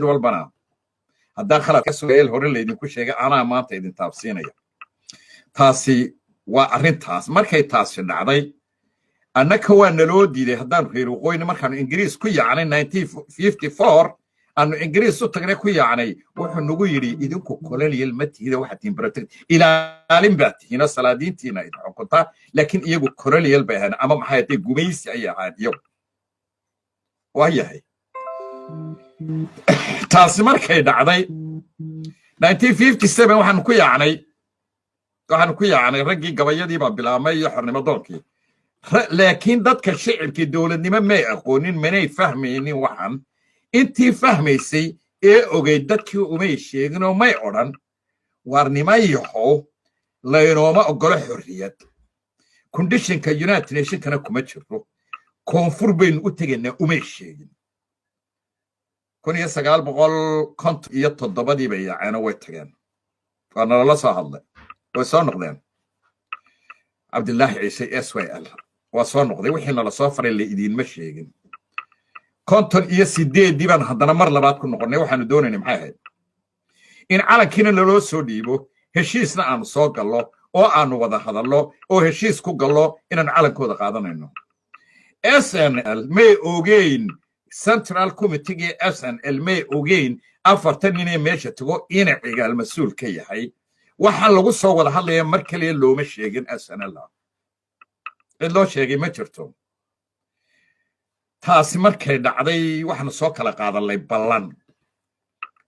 Walbana haddaan khaladka Sugael hore laydinku sheegay, anaa maanta idin taabsiinaya. Taasi waa arrintaas. Markay taasi dhacday, annaka waa naloo diiday haddaanu reer waqooyina. Markaanu Ingiriis ku yaacnay 1954, aanu Ingiriis u tagnay, ku yaacnay, wuxuu nagu yidhi: "Idinku colonial ma tihida, waxaad tihiin protect, ilaalin baa tihiin oo salaadiintiina idin xukuntaa." Laakiin iyagu colonial bay ahayn, ama maxay ahayd, gumaysi ayay ahayn iyagu. Waa yahay. Taasi markay dhacday 1957, waxaanu ku yaacnay raggii gabayadii baa bilaabmay iyo xornimo doonkii. Laakiin dadka shicibkii dowladnimo may aqoonin, manay fahmaynin. Waxan intii fahmaysay ee ogay dadkii umay sheegin oo may odhan: "Waar nimayahow, laynooma oggolo xorriyad, conditionka United Nationkana kuma jiro, koonfur baynu u tegaynaa." Umay sheegin. 1957-dii bay yaaceenoo way tageen. Waa nalala soo hadlay, way soo noqdeen. Cabdillaahi Ciise SYL waa soo noqday. Wixii nala soo faray la idiinma sheegin. 58-dii baan haddana mar labaad ku noqonnay. Waxaanu doonaynay maxay ahayd? In calankiina naloo soo dhiibo, heshiisna aanu soo gallo oo aanu wada hadallo oo heshiis ku gallo inaanu calankooda qaadanayno. SNL may ogeyn, Central Committeegii SNL may ogeyn 40 inay meesha tago ina Cigaal mas-uul ka yahay. Waxaan lagu soo wada hadlaya mar kaliya looma sheegin SNL. Cid loo sheegay ma jirto. Taasi markay dhacday, waxaanu soo kala qaadanay ballan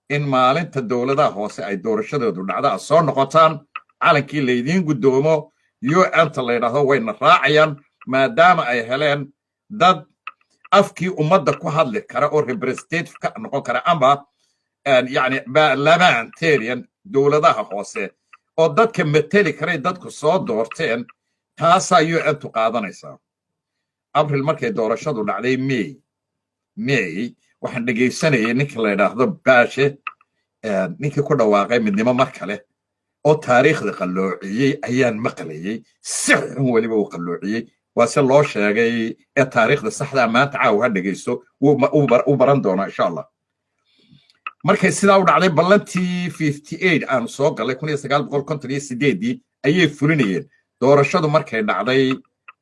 in maalinta dowladaha hoose ay doorashadoodu dhacda aad soo noqotaan, calankii laydiin guddoomo, UN-ta la yidhaahdo wayna raacayaan, maadaama ay heleen dad afkii ummadda ku hadli kara oo representative ka noqon kara, amba yani parliamentarian dowladaha hoose oo dadka mateli karay, dadku soo doorteen. Taasaa UN-tu qaadanaysaa. Abril markay doorashadu dhacday, May waxaan dhegaysanayay ninka la yidhaahdo Baashe, ninkii ku dhawaaqay midnimo mar kale oo taariikhda qalloociyey ayaan maqlayey. Si xun weliba uu qalloociyey. Waa se loo sheegay ee taariikhda saxdaa maanta caawa ha dhegaysto, wuu baran doonaa insha Allah. Markay sidaa u dhacday, ballantii 58 aanu soo galay, 1958-dii ayay fulinayeen. Doorashadu markay dhacday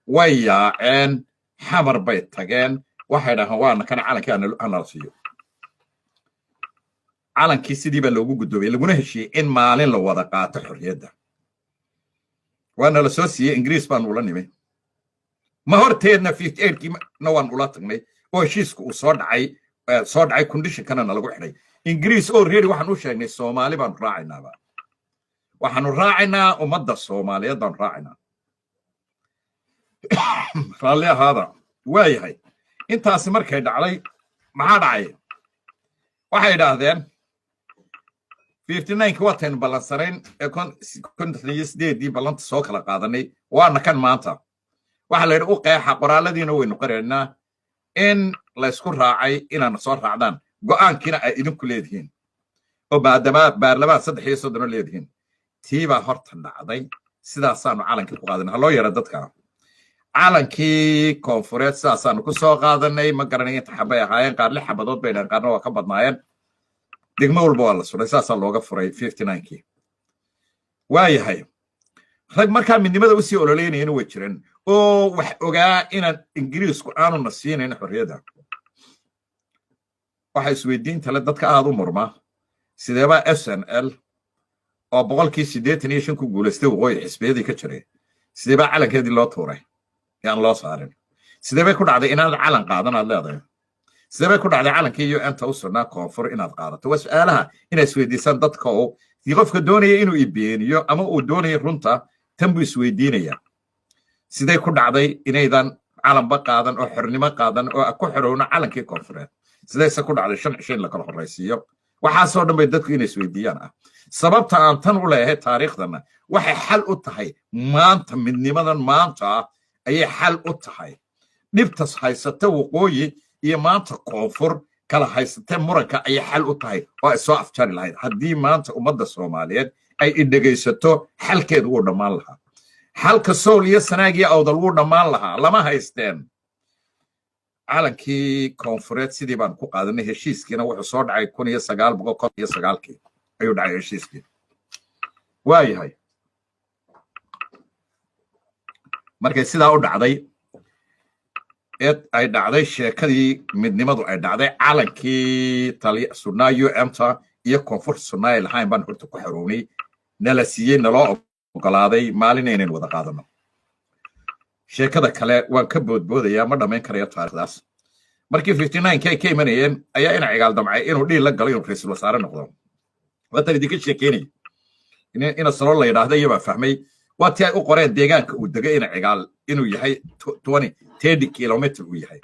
way yaaceen, Xamar bay tageen. Waxay dhahaan: "Waana kana calankii, hanala siiyo calankii." Sidii baa loogu guddoomiyey, laguna heshiiyey in maalin la wada qaato xorriyadda. Waana la soo siiyey. Ingiriis baanu ula nimay. Ma horteedna 58-kiina waan ula tagnay oo heshiisku uu soo dhacay, conditionkana nalagu xidhay. Ingiriis oo reeri waxaan u sheegnay: "Soomaali baanu raacaynaaba, waxaanu raacaynaa ummadda Soomaaliyeed baanu raacaynaa." Raalli ahaada. Waa yahay. Intaasi markay dhacday, maxaa dhacay? Waxay idhaahdeen 59-ki waataynu ballansanayn ee 58-dii ballanta soo kala qaadanay, waana kan maanta. Waxaa la yidhi: "U qeexa qoraalladiina, waynu qoraynaa in laysku raacay inaana soo raacdaan, go'aankiina ay idinku leedihiin oo maadaama baarlamaan 33 leedihiin." Tii baa horta dhacday. Sidaasaanu calankii ku qaadanay. Ha loo yara dadka calankii koonfureed sidaasaanu ku soo qaadanay. Ma garanay inta xabay ahaayeen. Qaar lix xabadood bay dhahen, qaarna waa ka badnaayeen. Degmo walba waa la suray, saasaa looga furay 59-kii. Waa yahay. Rag markaa midnimada usii ololeynayana way jireen oo wax ogaa inaan Ingiriisku aanuna siinayn xorriyadda. Waxa isweydiinta le dadka aada u murma: sideebaa SNL oo 85% ku guulaystay waqooyi xisbiyadii ka jiray, sideebaa calankeedii loo tuuray ee aan loo saarin? Sidee bay ku dhacday inaad calan qaadan aad leedahay? Sidee bay ku dhacday calankii UN-ta u sugnaa koonfur inaad qaadato? Waa su-aalaha inay isweydiisaan dadka. Oo qofka doonaya inuu ibeeniyo ama uu doonaya runta, tan buu isweydiinaya: sidee ku dhacday inaydan calanba qaadan oo xornimo qaadan oo ku xorowno calankii koonfureed? Sidayse ku dhacday 5 cisho in la kala horraysiiyo? Waxaasoo dhan bay dadku inay isweydiiyaan ah. Sababta aan tan u leeyahay taariikhdana, waxay xal u tahay maanta. Midnimadan maanta ah ayay xal u tahay dhibtas haysata waqooyi iyo maanta koonfur kala haysatee muranka ayay xal u tahay oo ay soo afjari lahayd. Haddii maanta ummadda Soomaaliyeed ay idhegaysato, xalkeedu wuu dhammaan lahaa. Xalka Sool iyo Sanaag iyo Awdal wuu dhammaan lahaa, lama haysteen. Calankii Koonfureed sidii baan ku qaadanay. Heshiiskiina wuxuu soo dhacay 1959-kii ayuu dhacay heshiiskii. Waayahay, markay sidaa u dhacday ee ay dhacday sheekadii midnimadu ay dhacday, calankii sunnaa UM-ta iyo Koonfur sunnaa ay lahayn baan horta ku xarownay, nala siiyey, naloo ogolaaday maalin inaynu wada qaadano. Sheekada kale waan ka boodboodayaa, ma dhammayn karayo taarikhdaas. Markii 59 ay ka imanayeen ayaa ina Cigaal damcay inuu dhiil la galo, inuu ra'iisul wasaare noqdo. Waatan idinka sheekeynaya ina Salo la yidhaahda iyabaa fahmay. Waa tii ay u qoreen deegaanka uu dego ina Cigaal inuu yahay 20 30 kilometer uu yahay.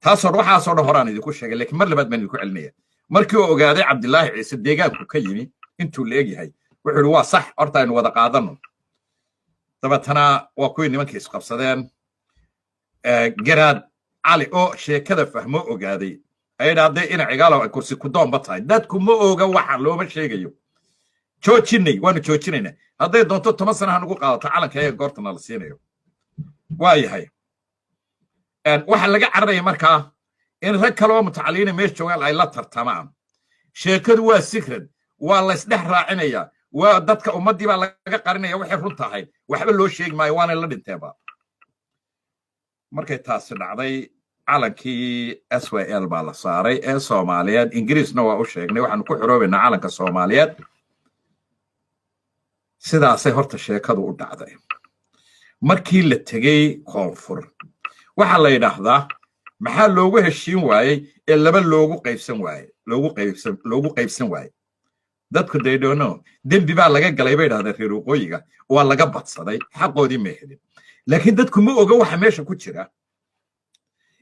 Taasoo waxaasoo dhan horaan idinku sheegay, laakiin mar labaad baan idinku celinaya. Markii uu ogaaday Cabdilaahi Ciise deegaanku ka yimi intuu la eg yahay, wuxuu yidhi, "Waa sax, horta aynu wada qaadano." Dabeetana waa kuwii nimankii isqabsadeen. Garaad Cali oo sheekada fahmo ogaaday ayay dhahday, "Ina Cigaalow, ay kursi kudoonba tahay, dadku ma oga, waxa looma sheegayo. Joojinay, waanu joojinaynaa, hadday doonto 10 sana ha nagu qaadato calanka ayaga goortana la siinayo." Waa yahay, waxaa laga cararaya markaa in rag kale oo mutacalimiina meesha joogaan ay la tartamaan. Sheekadu waa secret, waa laysdhex raacinaya, waa dadka ummaddii baa laga qarinaya waxay run tahay, waxba loo sheegi maayo, waanay la dhinteenba. Markay taasi dhacday, calankii SYL baa la saaray ee Soomaaliyeed. Ingiriisna waa u sheegnay, waxaanu ku xoroobaynaa calanka Soomaaliyeed. Sidaasay horta sheekadu u dhacday. Markii la tegey Koonfur, waxaa la yidhaahdaa, maxaa loogu heshiin waayey ee laba loogu qaybsan waaye, loogu qaybsan waaye? Dadku they don't know. Dembi baa laga galay bay idhahdeen reer waqooyiga, waa laga badsaday, xaqoodii ma helin. Laakiin dadku ma oga waxa meesha ku jira.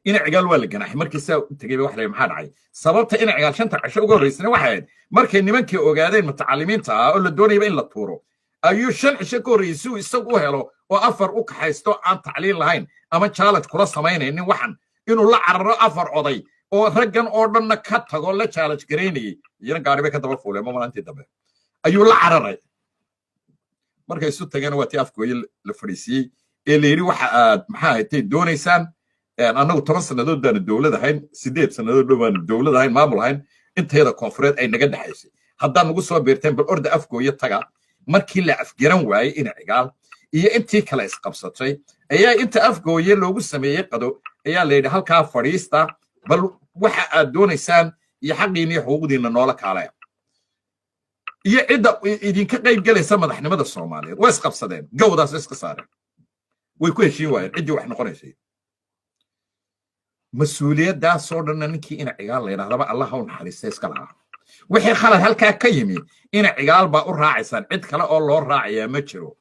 Ina Cigaal waa la ganaaxay. Markii saa u tegey ba waxa la, maxaa dhacay? Sababta ina Cigaal shanta cisho uga horreysana waxay ahayd markay nimankii ogaadeen mutacalimiinta ah oo la doonayaba in la tuuro, ayuu 5 cisho ka horreeyey si uu isagu u helo oo afar u kaxaysto aan tacliin lahayn ama challenge kula samaynaynin, waxan inuu la cararo afar oday oo raggan oo dhanna ka tago la challenge garaynayay, iyana gaari bay ka daba fuuleen. Ma maalintii dambe ayuu la cararay. Markay isu tageen, waa tii Afgooye la fadhiisiiyey ee la yidhi, "Waxa aad maxaa haytay doonaysaan? Annagu 10 sannadood baanu dowlad ahayn, 8 sannadood dhow baanu dowlad ahayn, maamul ahayn, intayada Koonfureed ay naga dhexaysay. Haddaad nagu soo biirteen, bal orda Afgooye taga." Markii la afgaran waayey, ina Cigaal iyo intii kale isqabsatay ayaa inta Afgooye loogu sameeyey qado ayaa la yidhi, "Halkaa fadhiista, bal waxa aad doonaysaan iyo xaqiina iyo xuquuqdiinna noola kaalaya iyo cidda idinka qayb gelaysa madaxnimada Soomaaliyeed." Way isqabsadeen, gawdaas iska saareen, way ku heshiin waayeen ciddii wax noqonaysay. Mas-uuliyaddaasoo dhanna ninkii ina Cigaal la yidhahdaba, Allah ha u naxariista, iska lahaa. Wixii khalad halkaa ka yimi ina Cigaal baa u raacaysaan, cid kale oo loo raacayaa ma jiro.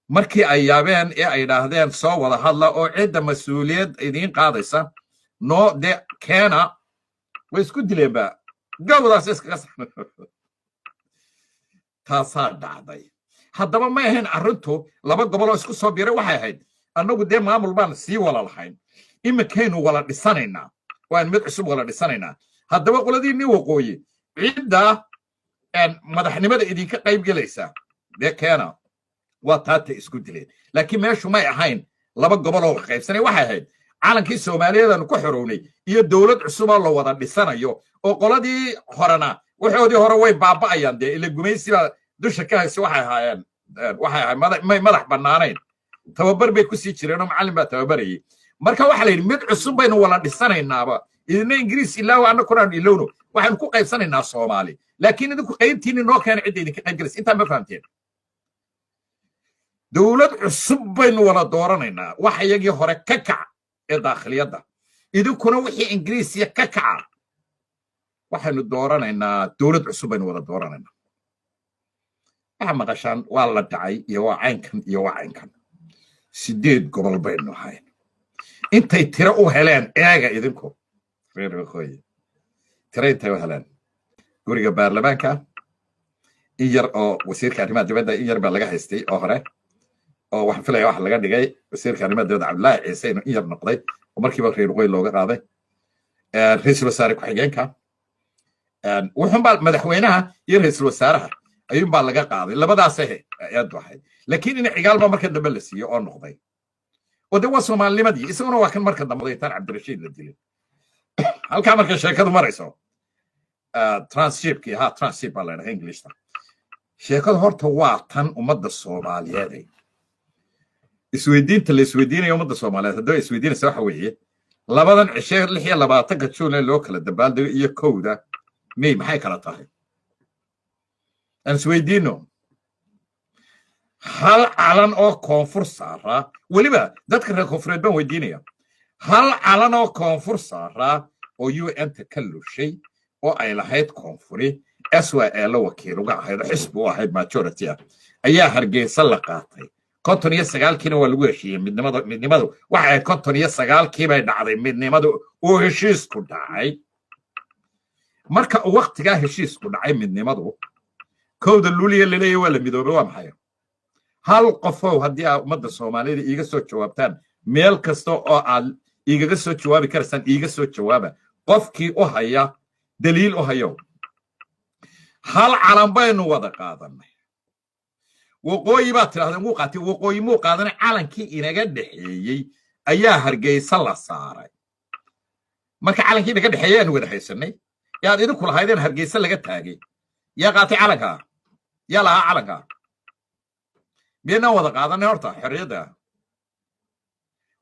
Markii ay yaabeen ee ay idhaahdeen, "Soo wada hadla oo cidda mas-uuliyad idiin qaadaysa noo dee keena," way isku dileenba, gawdaas iskaga sax. Taasaa dhacday. Haddaba ma ahayn arrintu laba gobol oo isku soo biiray. Waxay ahayd, annagu dee maamul baan sii wala lahayn, iminkaynu wala dhisanaynaa, waan mid cusub wala dhisanaynaa. Haddaba qoladiinii waqooyi, cidda madaxnimada idinka qayb gelaysa dee keena. Waa taatay isku dileen. Laakiin meeshu may ahayn laba gobol oo wax qaybsanay. Waxay ahayd calankii Soomaaliyeed aanu ku xorownay iyo dowlad cusuboo la wada dhisanayo, oo qoladii horena waxoodii hore way baaba'ayaan dee, ila gumaysi baa dusha ka haysa. Waxay ahaayeen, waxay ahayd may madax bannaanayn, tababar bay ku sii jireen oo macallin baa tababarayay. Marka waxaa la yidhi, mid cusub baynu wala dhisanaynaaba, idina Ingiriis ilaawo, annakuna aanu ilowno, waxaynu ku qaybsanaynaa Soomaali, laakiin idinku qaybtiinni noo keena, cidda idinka qayb galaysa. Intaa ma fahamteen? Dowlad cusub baynu wada dooranaynaa, wax iyagii hore ka kaca ee daakhiliyadda, idinkuna wixii Ingiriisiya ka kaca. Waxaynu dooranaynaa dowlad cusub baynu wada dooranaynaa. Waxa maqashaan waa la dhacay iyo waa caynkan iyo waa caynkan. Sideed gobol baynu ahayn. Intay tiro u heleen eega idinku, reer waqooyi, tiro intay u heleen guriga baarlamaanka, in yar oo wasiirka arrimaha dibadda in yar baa laga haystay oo hore, oo waxaan filaya waxa laga dhigay wasiirka arrimaha dibadda Cabdullaahi Ciise inuu in yar noqday oo markiiba reer waqooyi looga qaaday. Ra-iisul wasaare ku-xigeenka wuxuunbaa, madaxweynaha iyo ra-iisul wasaaraha ayuunbaa laga qaaday. Labadaas eedu ahayd. Laakiin in Cigaalba marka dambe la siiyo oo noqday. Oo de waa Soomaalinimadii, isaguna waa kan marka dambe daytaan Cabdirashiid la dilay. Halkaa marka sheekadu marayso, transshipkii ha, transship baa la dhaha Englishta. Sheekadu horta waa tan. Ummadda Soomaaliyeed, isweydiinta la isweydiinaya ummadda Soomaaliyeed haddaba isweydiinaysa waxa weeye: labadan cishe, 26-ka Juun ee loo kala dabaaldego iyo 1-da May, maxay kala tahay? Aan isweydiino. Hal calan oo koonfur saaraa, weliba dadka reer koonfureed baan weydiinaya, hal calan oo koonfur saaraa oo UN-ta ka lushay oo ay lahayd koonfuri, SYL wakiil uga ahayd oo xisbi u ahayd majority ah, ayaa Hargeysa la qaatay. 59-kiina waa lagu heshiiyey midnimada. Midnimadu waxay ahayd 59-kii bay dhacday midnimadu oo heshiisku dhacay. Marka waktigaa heshiisku dhacay midnimadu, 1-da Luuliya laleeyahy waa la midoobay, waa maxay? Hal qofow haddii aa ummadda Soomaalida iiga soo jawaabtaan, meel kasta oo aad iigaga soo jawaabi karaysaan iiga soo jawaaba. Qofkii u haya daliil u hayo, hal calan baynu wada qaadanay. Waqooyi baad tidhahdeen wuu qaatay. Waqooyi muu qaadanay. Calankii inaga dhexeeyey ayaa Hargeysa la saaray. Marka calankii inaga dhexeeyey aanu wada haysanay, yaad idinku lahaydeen, Hargeysa laga taagay, yaa qaatay calankaa? Yaa lahaa calankaa? Miyaynaan wada qaadanay horta xorriyadda?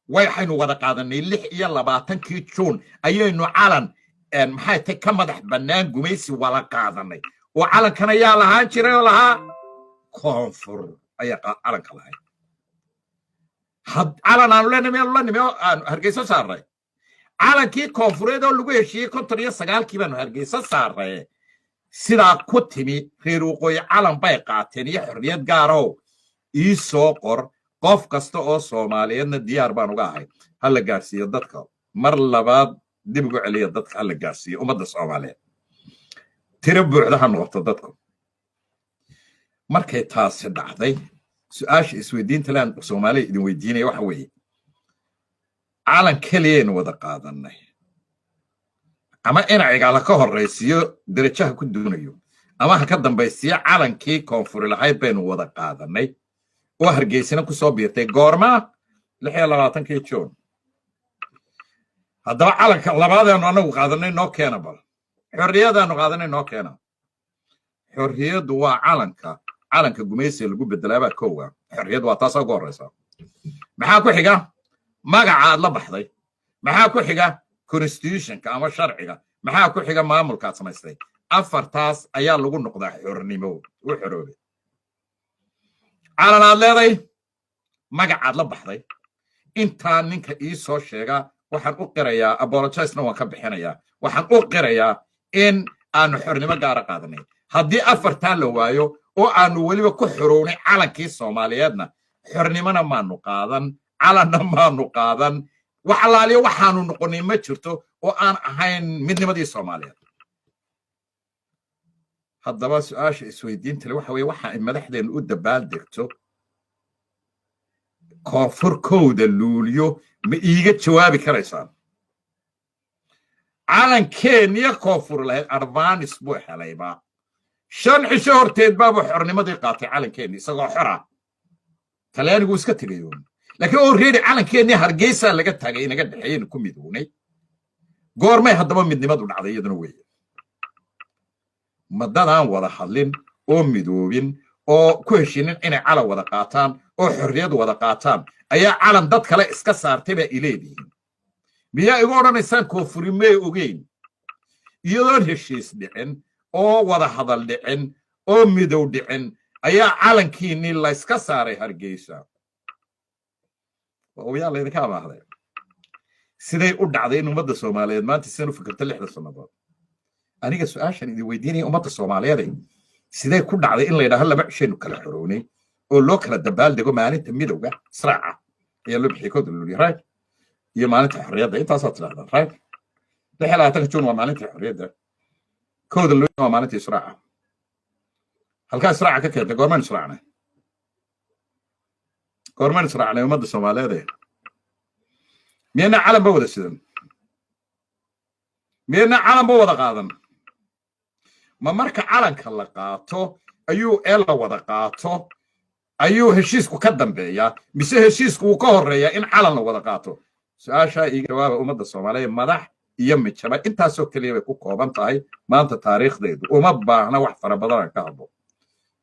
Waxaynu wada qaadanay 26-kii Juun ayaynu calan, maxay tay, ka madax bannaan gumaysi wada qaadanay. Oo calankana yaa lahaan jiray oo lahaa? Koonfur ayaa calanka lahayd. Calan aanu leenahay miyaanu la nimi oo aanu Hargeysa saarnay? Calankii koonfureed oo lagu heshiiyey 59-kii baanu Hargeysa saarnay. Sidaa ku timi reer waqooyi calan bay qaateen iyo xorriyad gaarow? Ii soo qor. Qof kasta oo Soomaaliyeedna diyaar baan uga ahay, ha la gaarsiiyo dadka. Mar labaad dib ugu celiya dadka, ha la gaarsiiyo ummadda Soomaaliyeed. Tiro buuxda ha noqoto dadku. Markay taasi dhacday, su-aasha isweydiinta laan Soomaaliya idin weydiinaya waxa weeye: calan keliyaynu wada qaadanay, ama inacigaala ka horraysiiyo derajaha ku doonayo, ama ha ka dambaysiyo, calankii koonfuri lahayd baynu wada qaadanay oo Hargeysina ku soo biirtay. Goormaa? 26-kii Juun. Haddaba calanka labaadaanu anagu qaadanay noo keena. Bal xorriyadaanu qaadanay noo keena. Xorriyaddu waa calanka. Calanka gumaysiga lagu bedelaabaa kowa. Xorriyaddu waa taasaa ugu horreysa. Maxaa ku xiga? Magaca aad la baxday. Maxaa ku xiga? Constitutionka ama sharciga. Maxaa ku xiga? Maamulka aad samaystay. Afartaas ayaa lagu noqdaa xornimo u xoroobay: calan aad leeday, magacaad la baxday. Intaa ninka ii soo sheega waxaan u qirayaa, apologizena waan ka bixinayaa, waxaan u qirayaa in aanu xornimo gaara qaadanay. Haddii afartaa la waayo oo aanu weliba ku xorownay calankii Soomaaliyeedna, xornimona maanu qaadan, calanna maanu qaadan, wax allaaliyo waxaanu noqonay ma jirto oo aan ahayn midnimadii Soomaaliyeed. Haddaba su-aasha isweydiinta le waxa weye: waxa ay madaxdeennu u dabaaldegto koonfur 1-da Luuliyo, ma iiga jawaabi karaysaan? Calankeenniya koonfur lahayd advance buu helayba. 5 cisho horteed baabuu xornimadii qaatay calankeenni, isagoo xora. Talyaanigu iska tegayoon, laakiin already calankeenii Hargeysa laga taagay, inaga dhexeeyaynu ku midownay. Goormay haddaba midnimadu dhacday? Iyaduna weeye, madadaan wada hadlin oo midoobin oo ku heshinin inay calan wada qaataan oo xorriyad wada qaataan ayaa calan dad kale iska saartay baa ileedihiin. Miyaa igu odhanaysaan koonfuri may ogeyn? Iyadoon heshiis dhicin oo wada hadal dhicin oo midow dhicin ayaa calankiinnii layska saaray Hargeysa. Yaa laydinka amaahday? Siday u dhacday in ummadda Soomaaliyeed maanta sidan u fikirto 60 sannadood? Aniga su-aashan idin weydiinaya, ummadda Soomaaliyeeday, sidee ku dhacday in la yidhaaho laba cishaynu kala xorownay oo loo kala dabaaldego? Maalinta midowga israaca ayaa loo bixiyey 1-da Luuliya, right? Iyo maalinta xorriyadda, intaasaa tidhahdaan, right? 26-ka Juun waa maalinta xorriyadda, 1-da Luuliya waa maalinta israaca. Halkaa israaca ka keentay? Goormaan israacnay? Goormaan israacnay, ummadda Soomaaliyeed? Miyayna calanba wada sidan? Miyayna calanba wada qaadan? Ma marka calanka la qaato ayuu ee la wada qaato? Ayuu heshiisku ka dambeeyaa mise heshiisku wuu ka horreeyaa in calan la wada qaato? Su-aashaa iiga jawaaba, ummadda Soomaaliyeed, madax iyo mijaba. Intaasoo keliya bay ku kooban tahay maanta taariikhdeedu, uma baahna wax fara badan aan ka hadlo.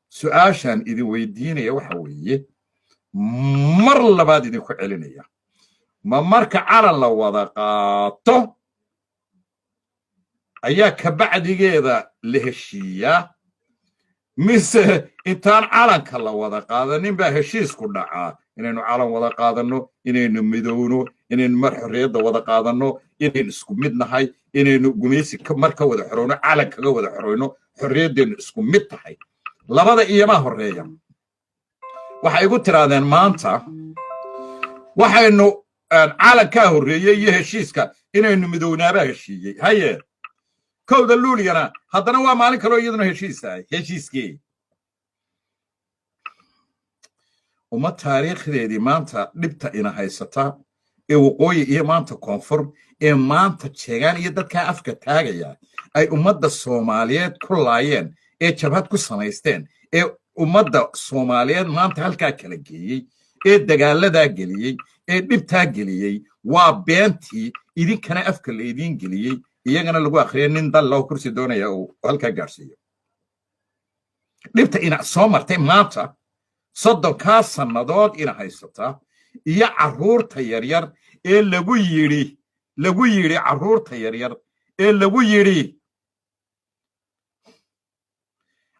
Su-aashaan idin weydiinaya waxa weeye, mar labaad idinku celinaya: ma marka calan la wada qaato ayaa kabacdigeeda la heshiiyaa, mise intaan calanka la wada qaadanin baa heshiisku dhacaa? Inaynu calan wada qaadanno, inaynu midowno, inaynu mar xorriyadda wada qaadanno, inaynu isku mid nahay, inaynu gumaysi mar ka wada xorowno, calan kaga wada xorowno, xorriyaddeennu isku mid tahay, labada iyamaa horreeya? Waxay igu tiraadeen maanta waxaynu calankaa horreeyey iyo heshiiska inaynu midownaabaa heshiiyey. Haye, 1-da Luuliyana haddana waa maalin kaloo iyaduna heshiis tahay. Heshiiskee? Uma taariikhdeedii maanta dhibta ina haysata ee waqooyi iyo maanta koonfur ee maanta Jeegaan iyo dadkaa afka taagaya ay ummadda Soomaaliyeed ku laayeen ee jabhad ku samaysteen ee ummadda Soomaaliyeed maanta halkaa kala geeyey ee dagaaladaa geliyey ee dhibtaa geliyey, waa beentii idinkana afka la idiin geliyey, iyagana lagu akhriyay, nin dal loo kursi doonaya uu halkaa gaadhsiiyo. Dhibta ina soo martay maanta 30-kaa sannadood ina haysata iyo carruurta yaryar ee lagu yidhi carruurta yaryar ee lagu yidhi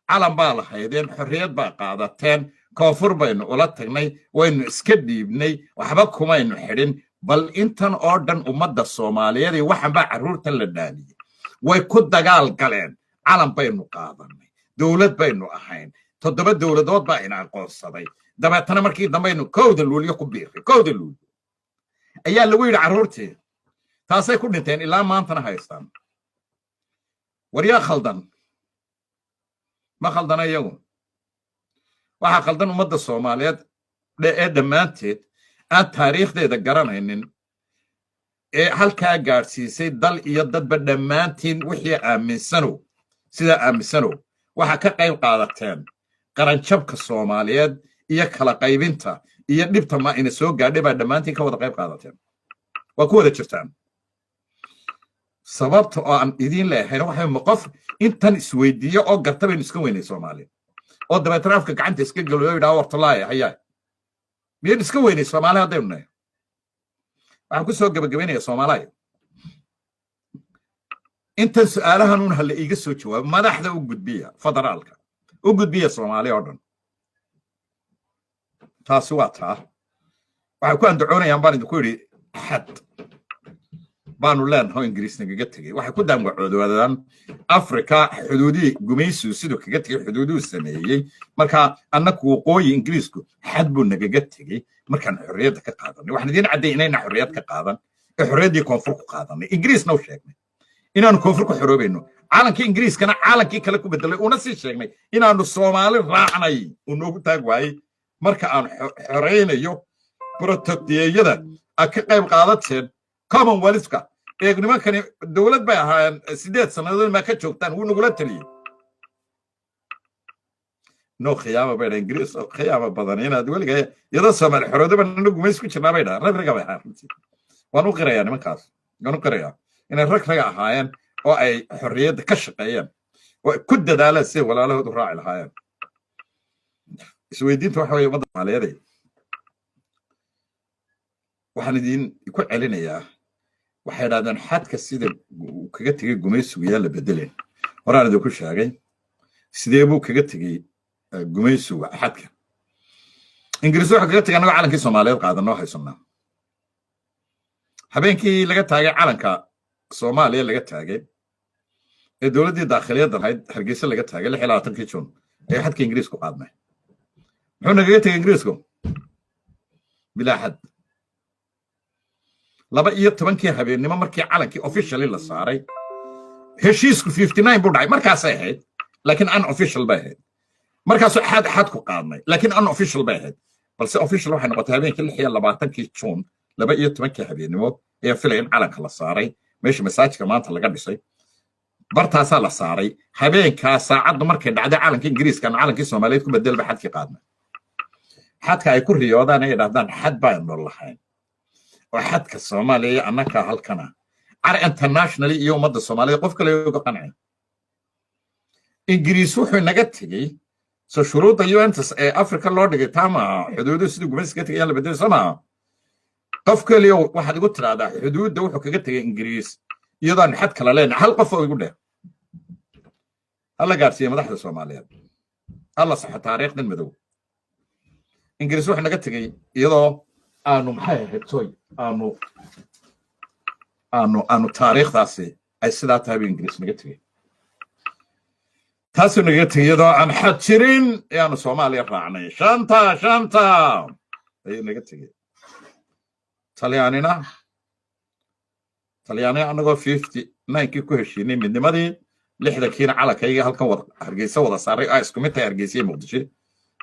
calan baa lahaydeen, xorriyad baa qaadateen, koonfur baynu ula tagnay, waynu iska dhiibnay, waxba kumaynu xidhin. Bal intan oo dhan ummadda Soomaaliyeed iyo waxan baa carruurtan la dhaamiyey, way ku dagaal galeen. Calan baynu qaadanay, dowlad baynu ahayn, 7 dowladood baa ina aqoonsaday. Dabeetana markii dambaynu 1-da Luulyo ku biiray. 1-da Luulyo ayaa lagu yidhi carruurtii, taasay ku dhinteen, ilaa maantana haystaan. Waryaa khaldan? Ma khaldana iyagu. Waxaa khaldan ummadda Soomaaliyeed ee dhammaanteed aan taariikhdeeda garanaynin ee halkaa gaadhsiisay dal iyo dadba. Dhammaantiin wixii aaminsanow, sidaa aaminsanow, waxaa ka qayb qaadateen qaranjabka Soomaaliyeed iyo kala qaybinta iyo dhibta ma ina soo gaadhay baa dhammaantiin ka wada qayb qaadateen, waa ku wada jirtaan. Sababta oo aan idiin leehayna waxa ma qof intan isweydiiyo oo garta baynu iska weynay Soomaaliya oo dabeetana afka gacanta iska geliyo, yidhaha wartolaaya hayaa, miyaynu iska weynay Soomaali haddaynu nahay? Waxaan ku soo gebagabaynaya, Soomaaliya, intan su'aalahan un hala iiga soo jawaabo. Madaxda u gudbiya, federaalka u gudbiya, Soomaaliya oo dhan. Taasi waa taa. Waxay ku andacoonayaan baan idinku yidhi xad baanu leenahay oo Ingiriis nagaga tegey. Waxay ku daanwacoodadaan Afrika xuduudihii gumaysigu siduu kaga tegey, xuduuduhu sameeyey. Marka annaku waqooyi Ingiriisku xad buu nagaga tegey markaan xorriyadda ka qaadanay. Waxaan idiin cadday inayna xorriyad ka qaadan ee xorriyaddii koonfur ku qaadanay. Ingiriisna u sheegnay inaanu koonfur ku xoroobayno, caalankii Ingiriiskana caalankii kale ku bedelay, una sii sheegnay inaanu Soomaali raacnay. Uu noogu taag waayey marka aan xoraynayo protectorate-yada aad ka qayb qaadateen, Commonwealthka ee nimankani dowlad bay ahaayeen, 8 sannadood maa ka joogtaan, wuu nagula taliyey. No khiyaama bay dhahan, Ingiriis oo khiyaama badan inaad weligaa iyadoo Soomaali xoroodaba nana gumays ku jirnaa bay dhahan. Rag raga bay ahaan runtii, waan u qirayaa nimankaas, waan u qirayaa inay rag raga ahaayeen oo ay xorriyadda ka shaqeeyeen oo ay ku dadaaleen siday walaalahood u raaci lahaayeen. Isweydiinta waxa weye, ummadda Soomaaliyeed, waxaan idin ku celinayaa, waxay idhahdeen xadka sida uu kaga tegey gumaysigu yaa la bedeleen. Horaan idinku sheegay sidee buu kaga tegey gumaysigu xadka. Ingiriis wuxuu kaga tegay annagoo calankii Soomaaliyeed qaadanoo haysanaa. Habeenkii laga taagay calanka Soomaaliya laga taagay ee dowladdii daakhiliyadda lahayd Hargeysa laga taagay 26-kii Juun ayaa xadka Ingiriisku qaadnay. Muxuu nagaga tegay Ingiriisku? Bilaa xad. 12-kii habeennimo markii calankii officially la saaray, heshiisku 59 buu dhacay markaasay ahayd, laakiin unofficial bay ahayd. Markaasuu xad ku qaadnay, laakiin unofficial bay ahayd. Balse official waxay noqotay habeenkii 26-kii Juun, 12-kii habeennimo ayaa filaya in calanka la saaray meesha masaajidka maanta laga dhisay, bartaasaa la saaray. Habeenkaa saacaddu markay dhacday calanka Ingiriiska ama calankii Soomaaliyeed ku bedelba xadkii qaadnay. Xadka ay ku riyoodaan ay idhahdaan xad baanu lahayn oo xadka Soomaaliya iyo annaka halkana car internationally iyo ummadda Soomaaliya qof kale uga qancay. Ingiriis wuxuu naga tegey, so shuruudda UN-ta ee Africa loo dhigay taa maaha. Xuduudu sidii gumaysi ka tegayaan la bedelay, soo maaha? Qof keliya waxaad igu tiraahdaa xuduudda wuxuu kaga tegay Ingiriis iyadoo aan xad kala leenahay. Hal qof oo igu dheh, hala gaarsiiya madaxda Soomaaliyeed, hala saxo taariikhdan madow. Ingiriis wuxuu naga tegey iyadoo aanu, maxay ahayd toy, aanu taariikhdaasi ay sidaa tahay buu Ingiriis naga tegey. Taasuu nagaga tegey iyadoo aan xad jirin ayaanu Soomaaliya raacnay. Shanta shanta ayuu naga tegey. Talyaanina annagoo 59-kii ku heshiinay midnimadii, 60-kiina calankaygii halkan wada Hargeysa wada saaray, aa isku mid tahay Hargeysa iyo Muqdisho,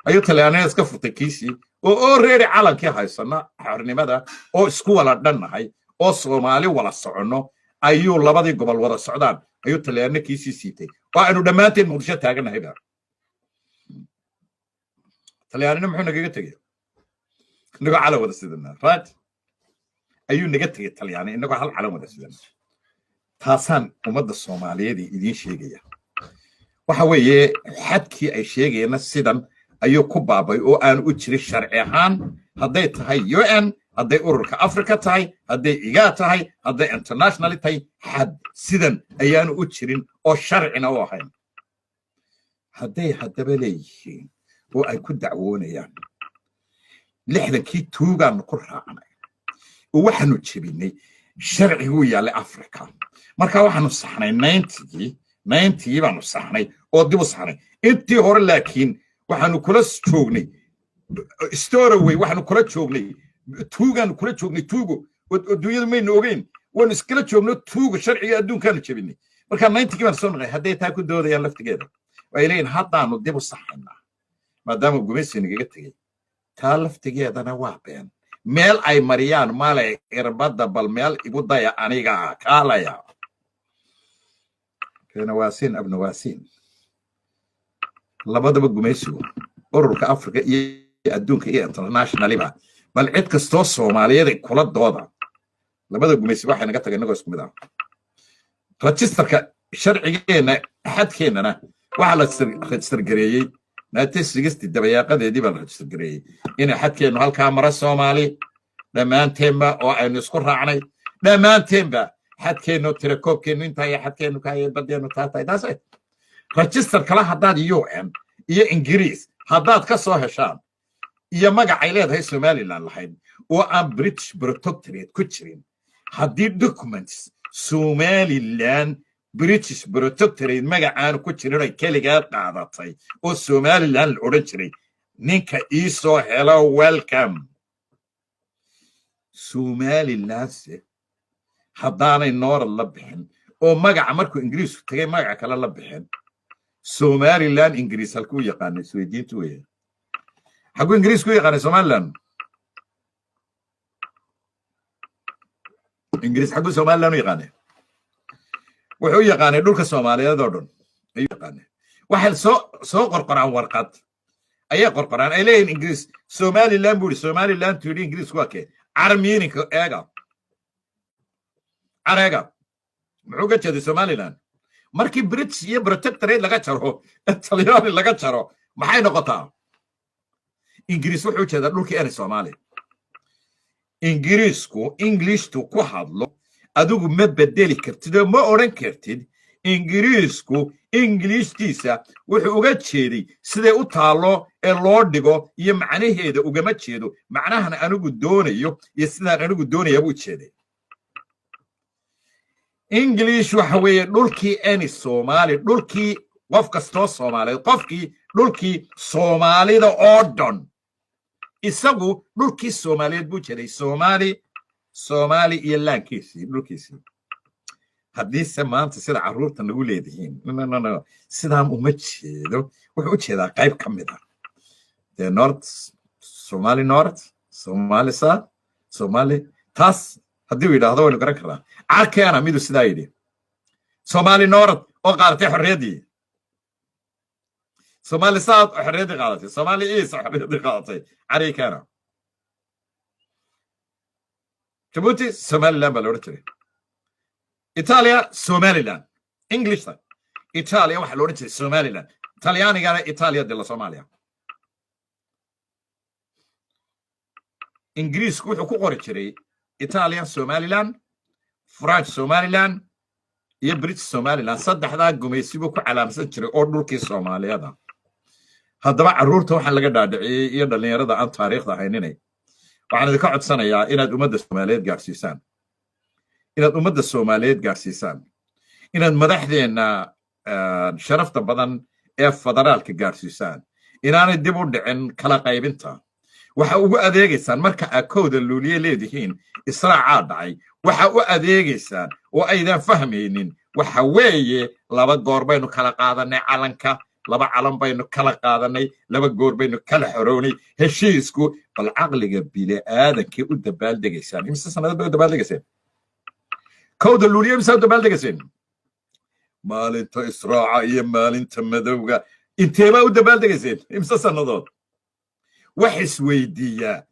ayuu Talyaanina iska furtay kiisii oo reeri calankii haysana xornimada oo isku wala dhannahay oo Soomaali wala soconno ayuu labadii gobol wada socdaan ayuu Talyaanina kiisii siitay oo aynu dhammaanteen Muqdisho taagannahay ba. Talyaanina muxuu nagaga tegey? Inagoo calan wada sidana, right, ayuu naga tegey Talyaani, inagoo hal calan wada sidana. Taasaan ummadda Soomaaliyeed idiin sheegaya. Waxa weeye, xadkii ay sheegayana sidan ayuu ku baabay oo aan u jirin sharci ahaan, hadday tahay UN, hadday ururka Africa tahay, hadday IGAD tahay, hadday internationally tahay. Xad sidan ayaanu u jirin oo sharcina u ahayn. Hadday haddaba leeyihiin oo ay ku dacwoonayaan 60-kii tuugaanu ku raacnay oo waxaanu jebinay sharciguu yaallay Africa, marka waxaanu saxnay 90-gii. 90-gii baanu saxnay oo dib u saxnay intii hore, laakiin waxaanu kula joognay storoway, waxaanu kula joognay tuugaanu kula joognay, tuugo adduunyadu maynu ogeyn, waanu iskala joogno tuugo, sharciga adduunkaanu jebinay. Marka 90-gii baanu soo noqay. Hadday taa ku doodayaan laftigeeda, ay leeyihin haddaanu dib u saxaynaa maadaama gumaysi nagaga tegey, taa laftigeedana waa been. Meel ay mariyaan male irbadda. Bal meel igu daya aniga kaalaya kenawaasiin abnawaasiin. Labadaba gumaysigu ururka Africa iyo adduunka iyo internationaliba, bal cid kastoo Soomaaliyeed kula dooda, labada gumaysi waxay naga tagay innagoo isku mid ah. Registerka sharcigeenna xadkeennana waxaa la register gareeyey 1960 dabayaaqadeedii baa la register gareeyey inay xadkeennu halkaa mara Soomaali dhammaanteenba oo aynu isku raacnay dhammaanteenba, xadkeennu tirakoobkeennu intaa iyo xadkeennu kaaya badeennu taa tahay. Taas register kale haddaad UN iyo Ingiriis haddaad ka soo heshaan iyo magacay leedahay Somaliland lahayd oo aan British Protectorate ku jirin, haddii documents Somaliland British Protectorate magacaanu ku jirin ay keligeed qaadatay oo Somaliland la odhan jiray, ninka ii soo helo, welcome. Somalilandse haddaanay Norad la bixin oo magaca markuu Ingiriisku tegay magaca kale la bixin, Somaliland Ingiriis halkuu yaqaanay? Isweydiintu weya, xaguu Ingiriisku u yaqaanay Somaliland? Ingiriis xaguu Somaliland u yaqaanay? Wuxuu u yaqaanay dhulka Soomaaliyeed oo dhan ayuu yaqaanay. Waxay soo qorqoraan, warqad ayay qorqoraan ay leeyihin Ingiriis Somaliland buu yidhi. Somaliland tu yidhi Ingiriisku waa kee? Carmiininka eega, careega muxuu ga jeeday Somaliland? Markii British iyo protectorate laga jaro, Talyaani laga jaro, maxay noqotaa? Ingiriis wuxuu jeedaa dhulkii eri Soomaaliya. Ingiriisku Englishtu ku hadlo adigu ma bedeli kartid oo ma odhan kartid Ingiriisku Ingiliishtiisa wuxuu uga jeeday siday u taallo ee loo dhigo iyo macnaheeda ugama jeedo. Macnahan anigu doonayo iyo sidaan anigu doonaya buu jeeday. English waxa weeye dhulkii eni Soomaali, dhulkii qof kastoo Soomaaliyeed, qofkii dhulkii Soomaalida oo dhan. Isagu dhulkii Soomaaliyeed buu jeeday, Soomaali, Soomaali iyo laankiisii, dhulkiisii. Haddiise maanta sida carruurta nagu leedihiin, no, no, no, sidaan uma jeedo, wuxuu u jeedaa qayb ka mid ah the north, Somali North, Somali South, Somali, taas haddii uu yidhaahdo waynu garan karnaa. Carkeena miduu sidaa yidhi, Somali North oo qaadatay xorriyaddii. Somali South oo xorriyaddii qaadatay, Somali East oo xorriyaddii qaadatay, carikana Jabuuti Somaliland baa la odhan jiray. Italia Somaliland, Englishta Italia waxaa la odhan jiray Somaliland, Talyaanigana Italia della Somalia. Ingiriisku wuxuu ku qori jiray Italian Somaliland, French Somaliland iyo British Somaliland. Saddexdaa gumaysi buu ku calaamsan jiray oo dhulkii Soomaaliyada. Haddaba carruurta waxaan laga dhaadhiciyey iyo dhallinyarada aan taariikhda hayninay, waxaan idinka codsanayaa inaad ummadda Soomaaliyeed gaadhsiisaan, inaad ummadda Soomaaliyeed gaadhsiisaan, inaad madaxdeenna sharafta badan ee federaalka gaadhsiisaan inaanay dib u dhicin kala qaybinta. Waxa ugu adeegaysaan marka aad 1-da Luuliye leedihiin israacaa dhacay, waxa u adeegaysaan oo aydan fahmaynin waxa weeye laba goor baynu kala qaadanay calanka, laba calan baynu kala qaadanay, laba goor baynu kala xorownay. Heshiisku bal caqliga bini'aadankee u dabaaldegaysaan? Imise sannadood bay u dabaaldegayseen 1-da Luuliye? Imise u dabaaldegayseen maalinta israaca iyo maalinta madowga? Inteebaa u dabaaldegayseen? Imise sannadood? Wax isweydiiyaa,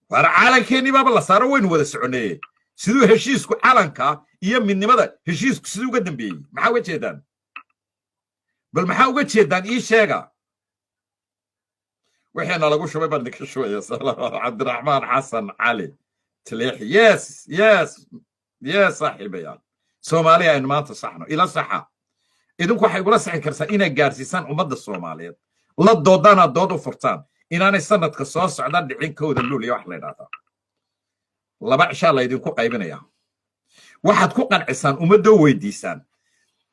war calankeenii baaba la saaro, waynu wada soconeye. Siduu heshiisku calanka iyo midnimada heshiisku siduu uga dambeeyey? Maxaa uga jeedaan? Bal maxaa uga jeedaan, ii sheega. Wixiina lagu shubay baan idinka shubaya. Cabdiraxmaan Xasan Cali Taleexi, yes, saaxiibayaal, Soomaaliya aynu maanta saxno. Ila saxa idinku. Waxay igula saxi kartaa inaad gaarsiisaan ummadda Soomaaliyeed, la doodaanaad dood u furtaan inaanay sanadka soo socda dhicin 1-da Luuliya wax la idhahdaa. 2 cishaa laydinku qaybinaya. Waxaad ku qancisaan ummaddoo weydiisaan,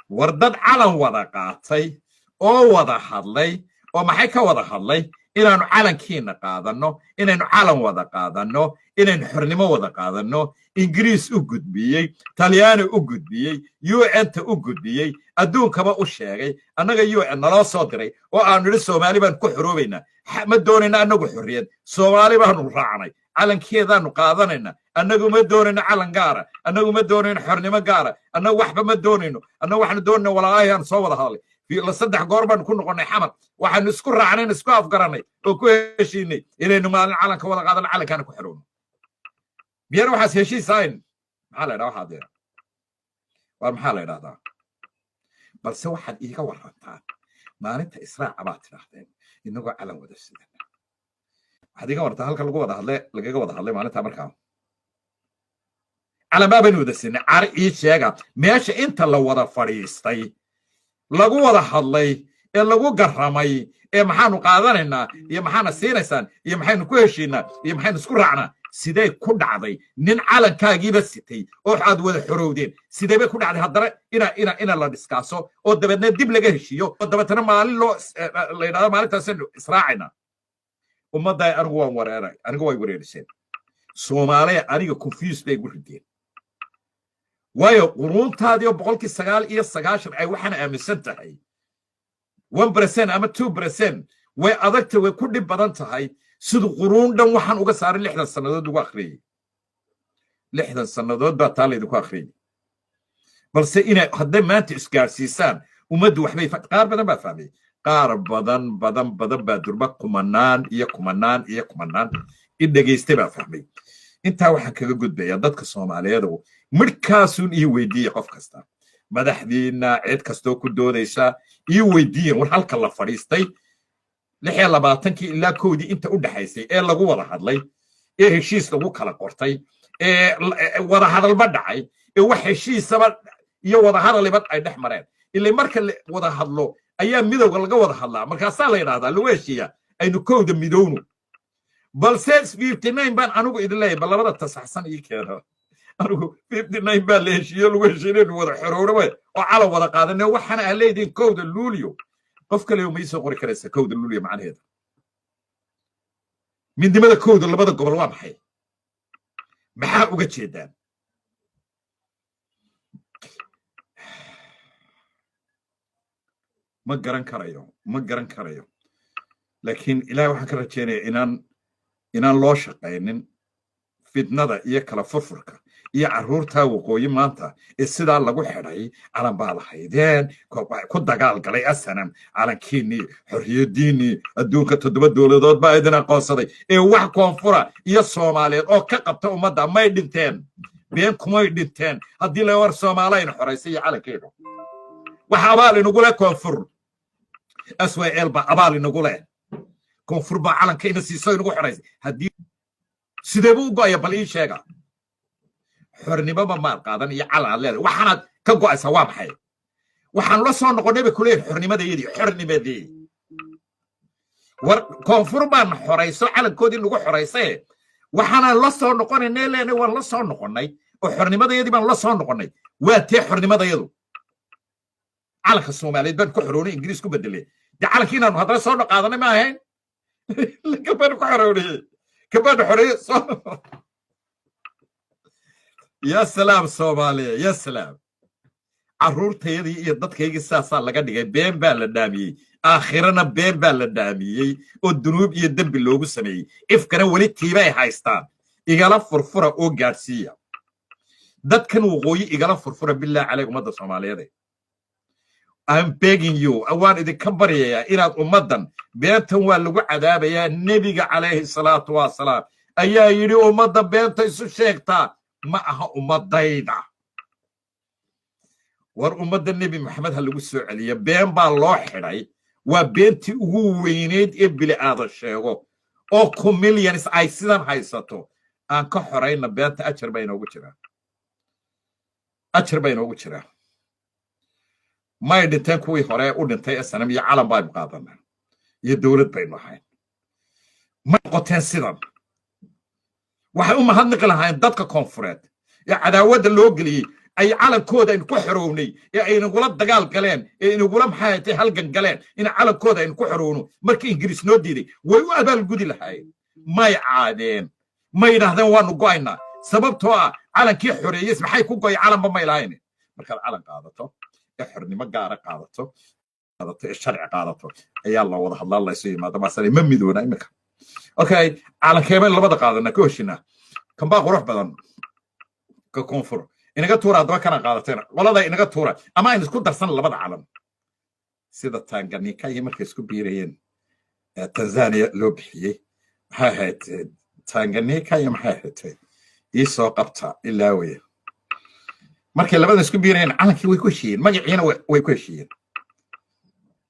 war dad calan wada qaatay oo wada hadlay oo maxay ka wada hadlay? Inaanu calankiina qaadanno, inaynu calan wada qaadanno, inaynu xornimo wada qaadanno. Ingiriis u gudbiyey, Talyaani u gudbiyey, UN-ta u gudbiyey, adduunkaba u sheegay. Annaga UN naloo soo diray oo aanu nidhi Soomaali baan ku xoroobaynaa, ma doonayna annagu xorriyad, Soomaali baanu raacnay, calankeedaanu qaadanayna. Annagu ma doonayno calan gaara, annagu ma doonayno xornimo gaara, annagu waxba ma doonayno. Annagu waxaanu doonayna walaalahii aan soo wada hadlay. Saddex goor baanu ku noqonnay Xamar. Waxaanu isku raacnayn, isku afgarannay oo ku heshiinay inaynu maalin calanka wada qaadano, calankaana ku xirowno. Miyana waxaas heshiis ahayn? Maxaa la idhaha waxaa dee? Waar maxaa la idhahdaa? Balse waxaad iiga warrantaan maalinta israaca baad tidhaahdeen inagoo calan wada sidan. Waxaad iiga warrantaa halka lagu wada hadle, lagaga wada hadlay maalinta markaa calanbaa baynu wada sinay. Cari ii sheega meesha inta la wada fadhiistay, lagu wada hadlay ee lagu garramay ee maxaanu qaadanaynaa iyo maxaana siinaysaan iyo maxaynu ku heshiinaa iyo maxaynu isku raacnaa. Sidee ku dhacday nin calankaagiiba sitay oo aad wada xorowdeen? Sidee bay ku dhacday haddana ina la dhiskaaso oo dabeedna dib laga heshiiyo oo dabeetana maalin loo la yidhahdo maalintaasaynu israacayna? Ummadday anigu waan wareeray, anigu way wareeriseen Soomaaliya, aniga confuse bay igu rideen. Waayo, quruuntaadii oo 99% ay waxaan aaminsan tahay, 1% ama 2% way adagta, way ku dhib badan tahay. Siduu quruun dhan waxaan uga saaray, 60 sannadood ugu akhriyey, 60 sannadood baa taa laydinku akhriyey. Balse inay hadday maanta isgaarsiisaan ummaddu waxbay, qaar badan baa fahmay, qaar badan badan badan baa durba, kumanaan iyo kumanaan iyo kumanaan in dhegaystay baa fahmay. Intaa waxaan kaga gudbayaa dadka Soomaaliyeed, midhkaasuun ii weydiiya qof kasta, madaxdiina, cid kastoo ku doodaysa ii weydiiyan, war halka la fadhiistay 26-kii ilaa 1-dii inta u dhexaysay ee lagu wada hadlay ee heshiis lagu kala qortay ee wada hadalba dhacay ee wax heshiisaba iyo wada hadaliba ay dhex mareen. Ilaa marka wada hadlo ayaa midowga laga wada hadlaa, markaasaa la yidhahdaa, lagu heshiiyaa aynu 1-da midowno. Balse 59 baan anigu idin leeyahay, bal labada tasaxsan ii keeno. Anigu 59 baa la heshiiyo, lagu heshiinaynu wada xorowno oo calan wada qaadanay. Waxaana aan leedihin 1-da Luulyo, qof kale ma ii soo qori karaysa 1-da Luulyo macnaheeda? Midnimada 1-da labada gobol waa maxay? Maxaa uga jeedaan? Ma garan karayo, ma garan karayo. Laakiin Ilahay waxaan ka rajaynaya inaan loo shaqaynin. Fitnada iyo kala furfurka iyo carruurtaa waqooyi maanta ee sidaa lagu xidhay, calan baa lahaydeen ku dagaal galay asanam, calankiinnii, xorriyaddiinnii, adduunka toddoba dowladood baa idin aqoonsaday, ee wax koonfura iyo Soomaaliyeed oo ka qabta ummadda. May dhinteen? Been kumay dhinteen haddii la war Soomaalayna xoraysay iyo calankeeda. Wax abaal inagu leh koonfur, SYL baa abaal inagu leh. Koonfur baa calanka ina siiso, inagu xoraysay. Haddii sidee buu u go'aya? Bal ii sheega. Xornimoba maad qaadan iyo calan aad leedahay. Waxaanaad ka go'aysaa waa maxay? Waxaan la soo noqonnay bay kuleeyihin xornimadayadii. Xornimadii war koonfur baan xorayso, calankoodii nagu xoraysaye. Waxaanaan la soo noqonaynay leenay, waan la soo noqonnay oo xornimadayadii baan la soo noqonnay. Waa tee xornimadayadu? Calanka Soomaaliyeed baan ku xoroonay, Ingiriis ku bedelay. Dee calankii inaanu haddana soo qaadanay ma ahayn? Kabaanu ku xoroonayey, kabaanu xoreeye soo. Ya salaam Soomaaliya, ya salaam. Carruurtayadii iyo dadkaygii saasaa laga dhigay. Been baa la dhaamiyey, aakhirana been baa la dhaamiyey oo dunuub iyo dembi loogu sameeyey. Ifkana weli tiibay haystaan. Igala furfura oo gaadhsiiya dadkan waqooyi, igala furfura, billah caleyk. Ummadda Soomaaliyeed, I'm begging you, waan idinka baryayaa inaad ummaddan beentan waa lagu cadaabayaa. Nebiga calayhi salaatu wasalaam ayaa yidhi, "Ummadda beenta isu sheegtaa ma aha ummadayda." War ummadda Nebi Maxamed ha lagu soo celiya. Been baa loo xidhay. Waa beentii ugu weyneyd ee bili aadan sheego oo ku millions ay sidan haysato. Aan ka xorayna beenta. Ajar baa inoogu jiraa, ajar baa inoogu jiraa. May dhinteen kuwii hore u dhintay SNM iyo calan baynu qaadanaa iyo dowlad baynu ahayn? May noqoteen sidan? Waxay u mahadnaqi lahaayeen dadka koonfureed ee cadaawadda loo geliyey, ay calankooda aynu ku xorownay, ee ay inagula dagaal galeen, ee inagula maxay tay halgan galeen in calankooda aynu ku xorowno markii Ingiriis noo diiday. Way u abaalgudi lahaayeen. May caadeen, may yidhaahdeen waanu go'aynaa? Sababtoo ah calankii xoreeyey maxay ku go'ay? Calanba may lahayn. Markaad calan qaadato ee xornimo gaara qaadato ee sharci qaadato ayaa la wada hadlaa, laysu yimaado. Maasale ma midoona iminka. Okay, calankeebay labada qaadanaa ka heshinaa? Kan baa qurux badan, ka koonfur inaga tuura. Haddaba kana qaadateen qolada inaga tuura, ama aynu isku darsan labada calan sida Tanganyika iyo markay isku biirayeen Tanzania loo bixiyey. Maxay ahayd Tanganyika iyo maxay ahayd? Ii soo qabta ilaa weye. Markay labadan isku biirayeen calankii way ku heshiiyeen, magaciina way ku heshiiyeen.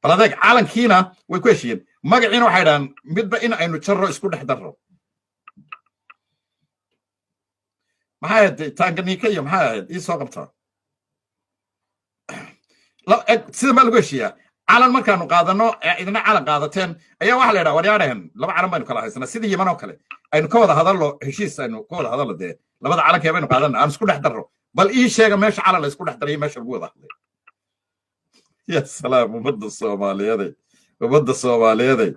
Bal adeeg, calankiina way ku heshiiyeen, magaciina waxay dhahaan midba in aynu jarro, isku dhex darro. Maxay ahayd Tanganyika iyo maxay ahayd? Ii soo qabta. Sida maa lagu heshiiyaa? Calan markaanu qaadano, idina calan qaadateen, ayaa waxa la yidhaha, waryaadhahen, laba calan baynu kala haysanaa, sidii Yeman oo kale aynu ka wada hadallo, heshiis aynu ka wada hadallo. Dee labada calankee baynu qaadana aan isku dhex darro? Bal ii sheega meesha calan la isku dhex darayo, meesha lagu wada hadlay. Ya salaam ummadda Soomaaliyeeday, ummadda Soomaaliyeeday.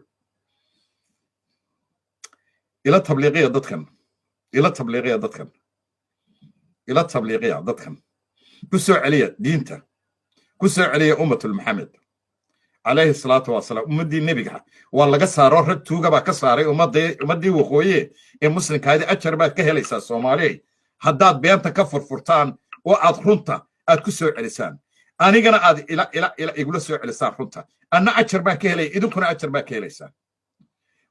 Ila tabliiqiya dadkan, ila tabliiqiya dadkan, ila tabliiqiya dadkan. Ku soo celiya diinta, ku soo celiya ummatul Maxamed calayhi salaatu wasalaam. Ummaddii nebiga waa laga saaro, rag tuuga baa ka saaray ummaddii waqooye ee muslimkaadi. Ajar baad ka helaysaa Soomaaliyay haddaad beenta ka furfurtaan oo aad runta aad ku soo celisaan, anigana aad ila ila ila igula soo celisaan runta. Anna ajar baan ka helaya, idinkuna ajar baa ka helaysaan.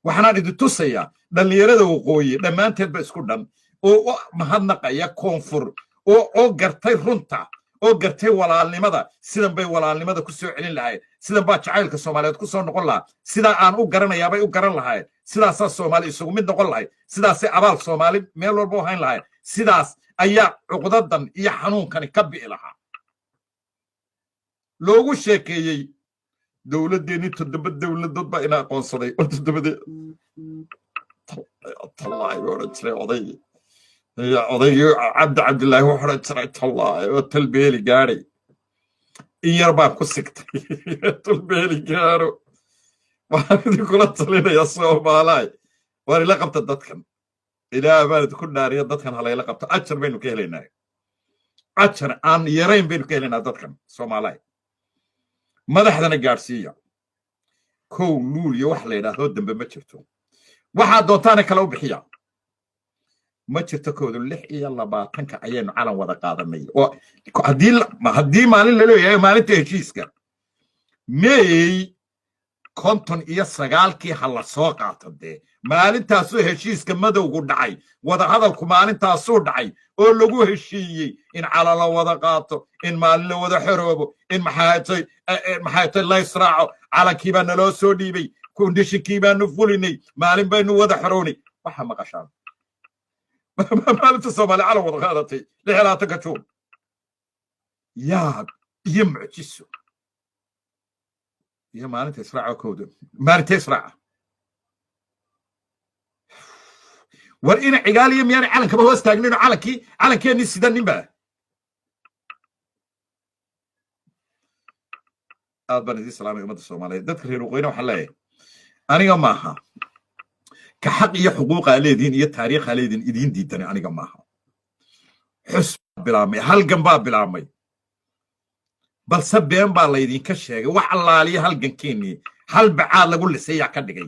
Waxaanaan idin tusayaa dhallinyarada waqooyi dhammaanteed ba isku dhan oo u mahadnaqaya koonfur oo gartay runta, oo gartay walaalnimada. Sidan bay walaalnimada ku soo celin lahayd, sidan baa jacaylka Soomaaliyeed ku soo noqon lahaa, sidaa aan u garanayaabay u garan lahayd, sidaasaa Soomaali isugu mid noqon lahayd, sidaasay abaal Soomaali meel walba u hayn lahayd, sidaas ayaa cuqdadan iyo xanuunkani ka bi'i lahaa. Loogu sheekeeyey dowladdeennii toddoba dowladood baa ina aqoonsaday oo toddobadii tallaahi buu odhan jiray odaygii. Odaygii Cabdi Cabdillaahi wuxuu odhan jiray, "Tallaahi oo talbeeli gaadhay, in yar baan ku sigtay talbeeli gaadho." Waxaan idinkula talinayaa Soomaalaay, waan ila qabta dadkan. Ilaah baan idinku dhaariya, dadkan halayla qabto. Ajar baynu ka helaynaa, ajar aan yarayn baynu ka helaynaa dadkan Soomaalaay. Madaxdana gaadhsiiya. Kow luul iyo wax la yidhaahdo dambe ma jirto. Waxaad doontaana kale u bixiya. Ma jirto. Koodu 26-ka ayaynu calan wada qaadanay, oo haddii maalin laleeyahay maalinta heshiiska May 59-kii ha la soo qaato. Dee maalintaasuu heshiiska madowgu dhacay, wadahadalku maalintaasuu dhacay oo lagu heshiiyey in calan la wada qaato, in maalin la wada xoroobo, in maxaatay la israaco. Calankii baa naloo soo dhiibay, conditionkii baanu fulinay, maalin baynu wada xorownay. Waxaa maqashaan maalinta Soomaali calan wada qaadatay, 26-ka Juun. Yaab iyo mucjiso. Iyo maalinta israaca, kowda maalinta israaca. War ina Cigaaliyo miyaanay calankaba hoos taagnin oo calankii calankeenii sidaninba? Aad baan idiin salaamay, ummadda Soomaaliyeed. Dadka reer waqooyina waxaan leeyahay, aniga maaha ka xaq iyo xuquuqaa leedihin iyo taariikhaa leedihin idiin diidani, aniga maaha. Xus baa bilaabmay, halgan baa bilaabmay, balse been baa laydinka sheegay. Wax allaaliya halgankeennii hal bacaad lagu lisay yaa ka dhigay.